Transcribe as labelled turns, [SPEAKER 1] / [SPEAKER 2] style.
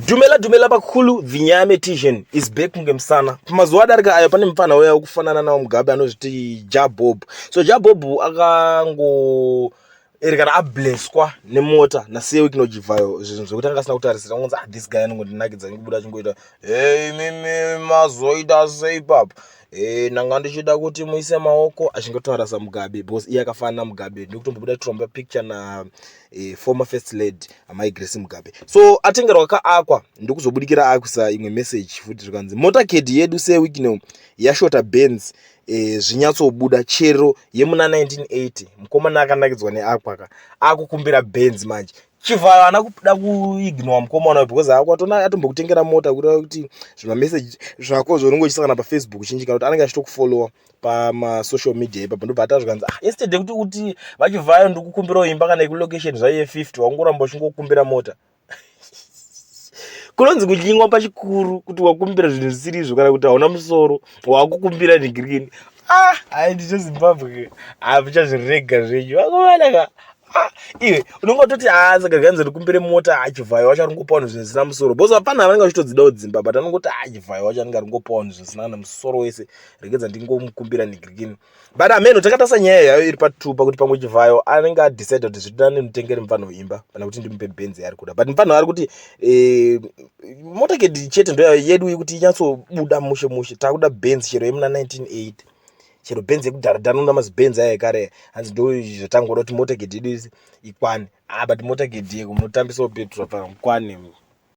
[SPEAKER 1] Dumela dumela bakhulu, Vinyame Tision is back kunge musana. Pamazuva adarika ayo pane mupfana uya wekufanana nawo Mugabe anozviti Ja Bob. So Ja Bob akango ere kana ablesswa nemota naSir Kinojivayo zvinhu zvekuti anga asina kutarisira ungonzi ah this guy anongondinakidza achingobuda achingoita hey mimi mazoita sei papa Eh, ndanga ndichida kuti muise maoko achingotaura samugabe because iye akafanana namugabe ndikutombobuda titomba picture na former first lady amai Grace Mugabe. So atengerwa kaakwa ndokuzobudikira akuisa imwe message futi zvikanzi motorcade yedu seWicknell yashota Benz zvinyatsobuda chero yemuna 1980. Mukomana akanakidzwa neakwa ka akukumbira Benz manje. Chivhayo haana kuda kuignore mukomana uyu because akwatona atombokutengera mota kureva kuti zvimameseji zvako zvaunenge uchisangana pafacebook chinji kana kuti anenge achitokufollowa pamasocial media ipapo ndobva atazvikanzi ah, instead yekuti uti vachivhayo ndikukumbirawo imba kana yekulocation zvaiye 50 wangoramba uchingokumbira mota kunonzi kunyingwa pachikuru kuti wakumbira zvinhu zvisiri izvo kana kuti hauna musoro wakukumbira nigirikini. Ah, hai ndicho Zimbabwe, hamuchazvirega zvenyu vakomana ka. Ah, iwe unonge watoti ah, saka ganzi ndikumbire mota, achivhayo wacho aringopa vanhu zvinhu zvisina musoro because hapana vanenge vachitodzidawo dzimba but anongoti ah, achivhayo wacho anenge aringopa vanhu zvisina kana musoro wese, regedza ndingomukumbira nigirikini. But ameno takatarisa nyaya yayo iri patupa kuti pamwe Chivhayo anenge adecide kuti zviri nani nditengere mupfanho imba kana kuti ndimupe Benz yaari kuda, but mupfanho ari kuti motorcade chete ndo yedu yekuti inyatsobuda mushe mushe, takuda Benz chero yemuna 1980, chero Benz yekudhara dhara, maziBenz aya ekare, hanzi ndo zvatangoda kuti motorcade yedu ikwane. Ah, but motorcade yeko munotambisawo petrol pamukwane.